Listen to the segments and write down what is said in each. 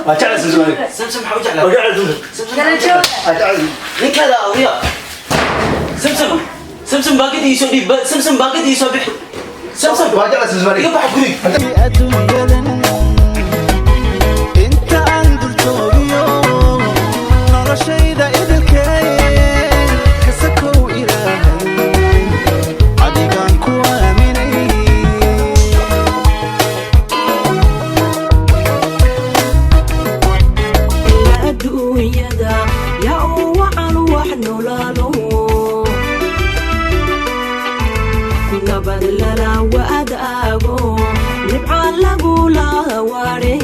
Waa jecel Samsam aniga. Samsam maxaa u jeclaa? Waa jecel Samsam. Samsam. Kala jooga. Waa jecel. Ninkaada awriya. Samsam, Samsam, baakad iisoo dhiib. Samsam, baakad iisoo bixi. Samsam. Waa jecel Samsam aniga. Iga bax guriga. Adduunyadan inta aan dul joogiyo, noloshayda idilkee kasakow Ilaahay, adigaan ku aaminay. Adduunyada yaa u wacan wax nolaalo, nabad lala wadaago, nibca lagula waare,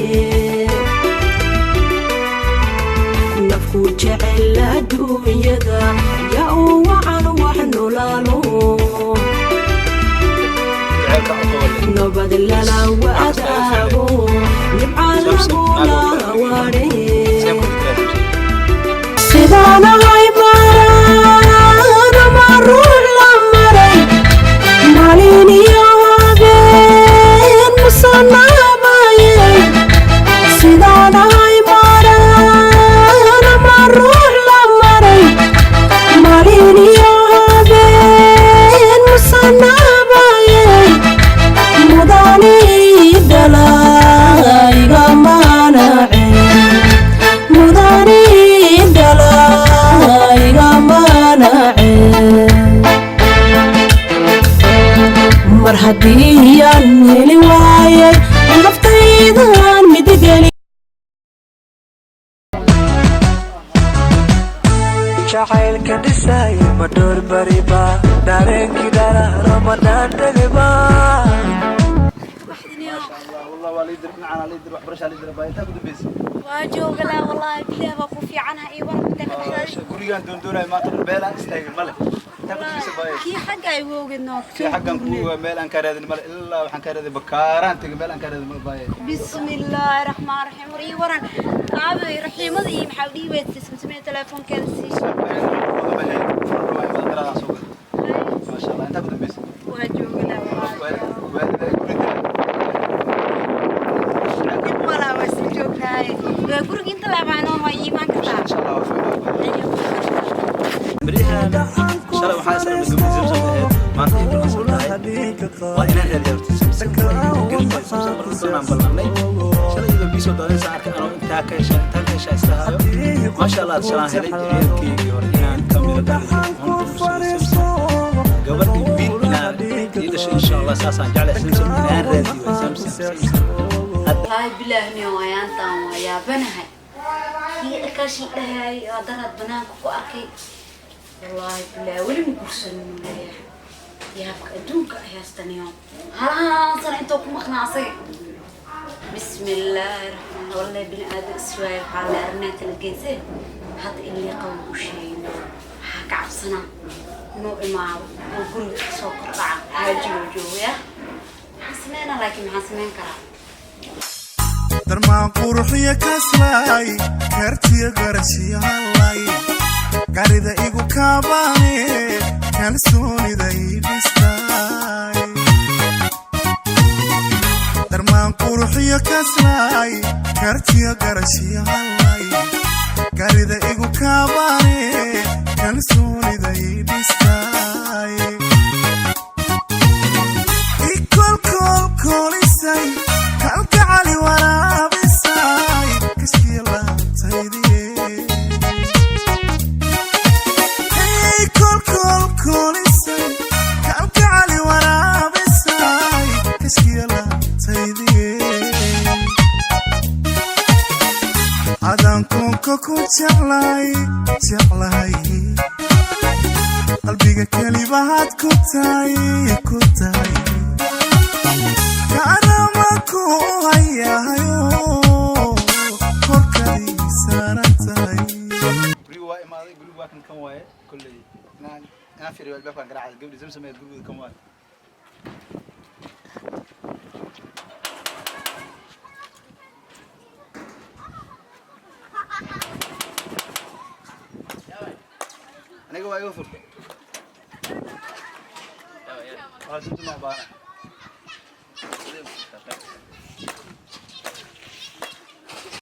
nafku jecel. Adduunyada yaa u wacan wax nolaalo, Jacaylka u qabo. Nabad lala wadaago, nibca lagula waare. Sidaanahay baarama ruux la maray, maalin iyo habeen musanaabayay. Sidaanahay baarama ruux la maray, maalin iyo habeen musanaabayay. Mudani dhala igamaanace, mudani dhala igamaanace. Mar haddii aan heli waayay naftaydan midigeli. Jacaylka dhisay ma dhoorbariba, dareenkii dharaaro ma dhaandhagaba. Wallah waa liidir dhinacana, liidir waxbarashaa, liidir baa intaa ku dambeysay. Waa joogalaa, wallahi bilaah baa ku fiicanaha. Iyo waran, intaa ka baxday? Gurigaan doondoonaya maanta dhan, meel aan istaagin male. Intaa ku dambeysay baa? Kii xagga ay woogid noo. Kii xaggan ku meel aan kaa raadin male, ilaa waxaan kaa raadin bakaaraan tegay, meel aan kaa raadin male baaye. Bismillaahi raxmaan raxiim. War ii waran, aabe Raxiimada iyo maxaa dhiibaysa? Samsamee telefoonkeeda sii. Maasha Allah, intaa ku dambeysay? Waa joogalaa wallahi. Waalida guriga. Dib malaa, waa sii joognaaye. Waa guriga inta laabaanoo waa iimaan kartaa. Insha Allah waa shalay waxaa isla gabadh Samsam ahayd, maanta ay ballansan tahay. Waa inaan raadiyaa horta Samsam, waa inaan gelin Samsam. Marka doonaan ballannay shalay, iyadoo biisoo doonaysa arkay anoo intaa ka hesha, intaan ka hesha isla hayo. Maasha Allah, shalaan helay ciidankeygii hore inaan ka miro dhaliyo oon guursado Samsam, gabadh iyo wiil inaan ii dhasho insha Allah. Saasaan jeclahay Samsam inaan raadiyo. Samsam, Samsam. Wallaahi bilaahni waayaantaan waa yaabanahay. Kii dhakaashin dhahay waa daraad banaanka ku arkay. Wallaahi bilaah weli ma guursanin leeyahay. Yaabka adduunka haystaniyo halahaan sana intoo ku maqnaa asaga. Bismillaahi raxmaan. Wallahi bini aadam iswaay waxaa la arrinaa kala geysee. Hadda in lii qabo u sheegin, waxaa ka cabsanaa inuu imaado oo guriga soo kordhaca haajigoo joogaya. Maxaan sameynaa? Laakiin maxaan sameyn karaa? Darmaan quruxiya kaslay, kartiya garashiyahalay, garida igu kaabaane, kalsoonida ii dhistay. Darmaan quruxiya kaslay, kartiya garashiyahalay, garida igu kaabaane, kalsoonida ii dhistay. Ikolkolkolisay, kalgacali waraabisay, kaskiya laabtaydiye. Hey, kolkolkolisay, kalgacali waraabisay, kaskiya laabtaydiye. Adaan koonka ku jeclay, jeclahay, qalbiga kelibahaad ku tahay, ku tahay, kaanama ku hayahayo, korkadii saaran tahay. Guriga waa imaaday, guriga waa kan, kan waaye. Kolley inaan fiiriyo albaabkan garaacay. Gabadhi Samsam ahayd gurigooda kan waaye. Aniga waa iga fur. Waa Samsam ma baana.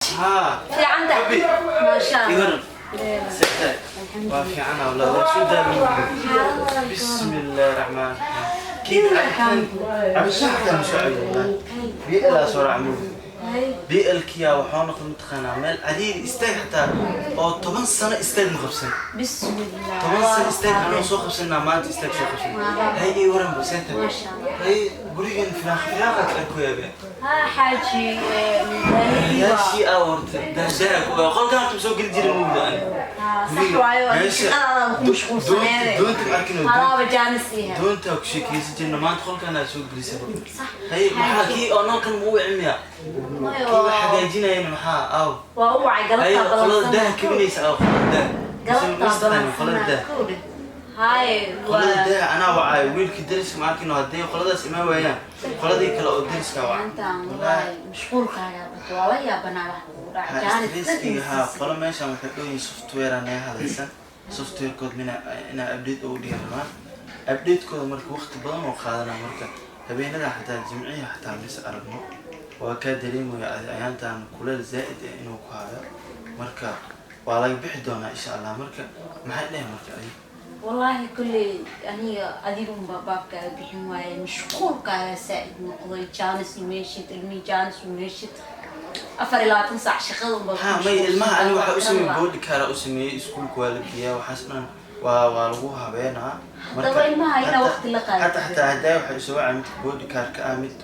Xaaji. Haa. Fiicanta. Rabbi. Maasha Allah. Iwaran. Sita. Waa fiican walaal, waa soo daalin. Bismillaahi raxmaani raxiim. Kiin cabitaan cabasho xataa ma soo cabin walaal. BL aa soo raacmay. BL-kiyaa waxaa noqday mataqaanaa meel cariiri istaag xataa oo 10 sano istaag ma qabsan. Bismillah. 10 sano istaag anoo soo qabsanaa maanta istaag soo qabsan. Hay ii waran ba seeta. Maasha Allah. Hay gurigan firaaq firaaqaad arkoyabe. Haa xaaji, Yaashii aa horta daahdaha ku qolkaan horta soo geli jiray mugda ani. Sax waayo, shaqadaada ku mashquulsaneede. Doonta ma arkin oo Alaaba jaanis iha. Doonta ku sheekaysan jirna maanta qolkaan aa soo gelisay. Hay maxaa kii oo nalkan ma u wicimiya? Kii wax hagaajinayana maxaa aaw? Waa u wacay Hay galabtaa qolada balansan. daha kabinaysa aaw qolada daha. Galabtaa Qolada balansan. daha. Haye. Qolada daha anaa wacay wiilkii dariska ma arkin oo hadday qoladaas imaan waayaan qoladii kale oo dariska wacay. Maanta wallahi mashquulkaaga bato, waa la yaabanaa wax kugu dhaca jaanis. Stresskiga haa, qolo meeshan waxay dhoyin software aa naga hadlaysan, softwarekood mina inaa update ugu dhigi rabaan, updatekooda marka waqti badan oo qaadanaa, marka habeenada xataa jimcihi xataa mis aragno. Waa kaa dareemaya ayaantan kuleel zaa'id eh inuu ku hayo, marka waa laga bixi doonaa insha Allah. Marka maxay dhehen marka adi? Wallaahi kulley aniga adigunba baabkaaga bixin waaye, mashquulkaaga saa'id noqday, jaanis umeeshid, ilmihii jaanis umeeshid, 24 saac shaqada unba. Ha may ilmaha ani waxaa u sameeyey boarding car u sameeyey, iskuulka waa la geeyaa, waxaas dhan waa lagu habeenaa. Haddaba ilmaha inaa waqti la qaadato. Xataa haddaa waxay usoo wacay midka boarding car-ka ah, mid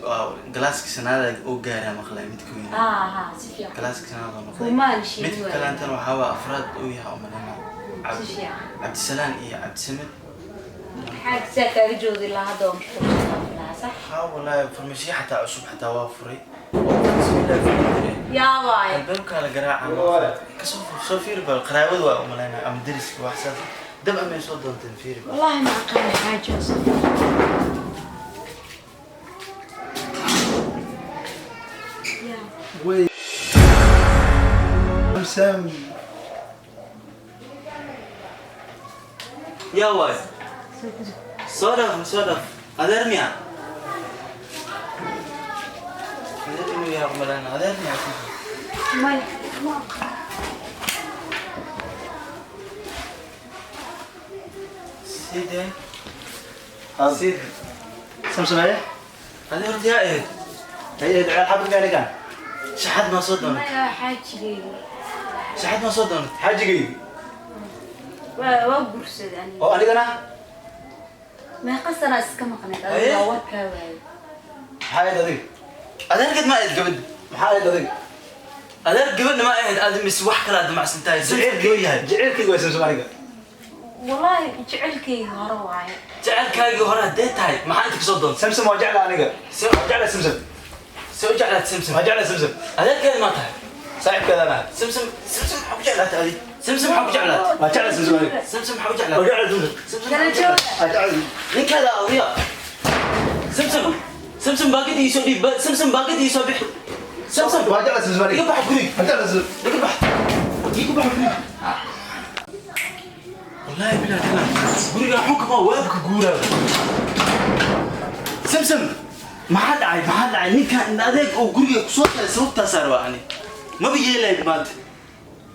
galaaska sanaada oo gaaraa maqlay midka weyn. Haa haa, si fiican. Galaaska sanaad oo noqday. Kumaan sheegi Midka waayo. kaleantana waxaa waa afraad uu yahay umaleyna. Si fiican. Cabdisalaan iyo Cabdisamid. Maxaa saa kaaga joogi lahaa hadda waa mashquulsan lahaa, sax? Haa wallaahi, farmashiya xataa cusub xataa waa furay oo bismillah fiiri. Yaa waay. Albaabkaa la garaaca, kasoo fur, soo fiiri bal, qaraabada waa umaleynaa ama deriska wax saas dab amay soo doonteen, fiiri bal. Wallaahi ma aqaan xaaji cusub. Yaa. Wey Sam. Yaa waay, soo dhaaf, soo dhaaf adeer miya? Adeer inuu yahay umaleynaa, adeer miya? Maya, ma aqaan. Sidee sid? Samsamaye. Adeer horta yaa ahayd? Hay ceel xabad gaarigan. Shaxad maa soo doonat? Maya, xaajigayga. Shaxad maa soo doonat? Xaajigaygi. Waa guursaday aniga. Oo anigana? Meeqa sanaa iska maqnayd adiga, waa warkaa waaye. Maxaa ahayd adiga? Adeerkeed ma ahayd gabadha? Maxaa ahayd adiga? Adeer gabadha ma ahayd adi mise wax kale aad damacsan tahay? Samsam yahay. Jaceylkayga waa Samsam aniga. Wallaahi jecelkayga hore waaye. Jecelkaagii hore haddee tahay, maxaa inta kasoo doontay? Samsam waa jeclaa aniga. Waa jeclaa Samsam. See u jeclaat Samsam? Waa jeclaa Samsam. Adeerkeed maa tahay? Saaxiibkeedaan ahay. Samsam, Samsam maxaa ku jeclaatay adi? Samsam maxaa ku jeclaatay? Waa jeclaa Samsam aniga. Samsam maxaa u Waa jeclaatay? jeclaa Samsam. Samsam Kala maxaa u jooga. jeclaatay? Waa jeclaa. Ninkaada awriya. Samsam, Samsam baakad ii soo dhiib, Samsam baakad ii soo bixi. Samsam. Waa jeclaa Samsam aniga. Iga bax guriga. Waa jeclaa Samsam. Iga bax, iga bax guriga. Wallaahi bilaa kalam, guriga xunka ma waabka guuraa. Samsam, maxaa dhacay? Maxaa dhacay? Ninka in adeeg oo guriga kusoo galay sababtaasaa rabaa ani maba yeelayd maanta.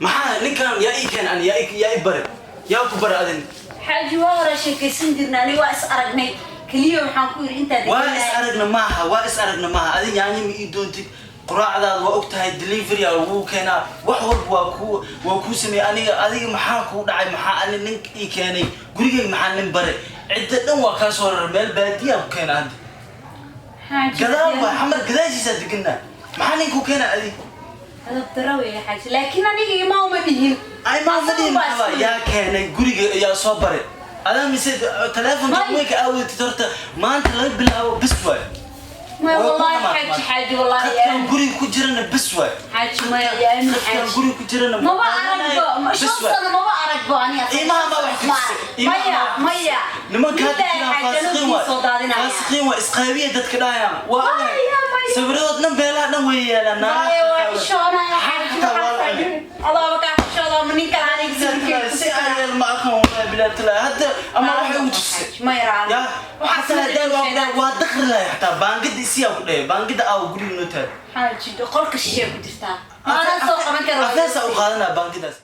Maxaa ninkan yaa ii keen ani? Yaa ii bare? Yaa ku bare adin? Xaaji, waa hore sheekaysan jirna, aniga waa is aragnay keliya, waxaan ku yidhi intaad Waa is aragna maaha, waa is aragna maaha. Adi yaanyo ma ii doontid, quraacdaada waa og tahay, delivery aa lagu keenaa, wax walba waa kuu sameeyey aniga. Adiga maxaa kuu dhacay? Maxaa ani nin ii keenay gurigayga? Maxaa nin bare? Cidda dhan waa kaa soo rarar, meel baadiyaa ku keena hadda. Xaaji. Gadaal waa Xamar gadaashiisaa deganaa, maxaa nin ku keena adi? Adab daro weeye xaaji, laakiin aniga imaa uma dhihin. Ay maa fadhiin. Asagu baa Maxaa isku yaa keenay guriga? Yaa soo bare adaa mise telefonka May. weynka aawadatid? Horta maanta laga bilaabo bis waay. Maya. Waa ku Wallaahi dhamaatay xaaji maanta. xaaji wallaahi. Qadkan guriga ku jirana bis waay. Xaaji, maya, yaa aamin. Qadkan Xaaji guriga ku jirana maba aragbo, bis 5 waay. sano maba aragbo aniga. Imaha ma wax ku tusay? Imaha Maya. ma wax ku Maya. Nimanka hadda Billahi jiraan xaaji, faasiqiin anuu waay, soo daadinaya. faasiqiin waay, isqaabiya dadka dhahayaan waa Maya, ogahay. maya. Sawiradood dhan beelaha dhan way yaalaan. Maya, waa xishoonaya xaaji. Xataa waa la Waxaa adaaba kaa xishooda ma ninkan aniga sawirkeyga Si aan yeel ma aqaan wallahi bilaa talaa hadda ama waxay ugu tusay. Maya, raali. Ya xataa haddaan waa dakhri lahay, xataa baangada isiyaa ku dhahay, baangada aaw guriga noo taag. Xaaji, qolka shishee ku jirtaa, maanaa soo Afeesa u qaadanaa baangidaas.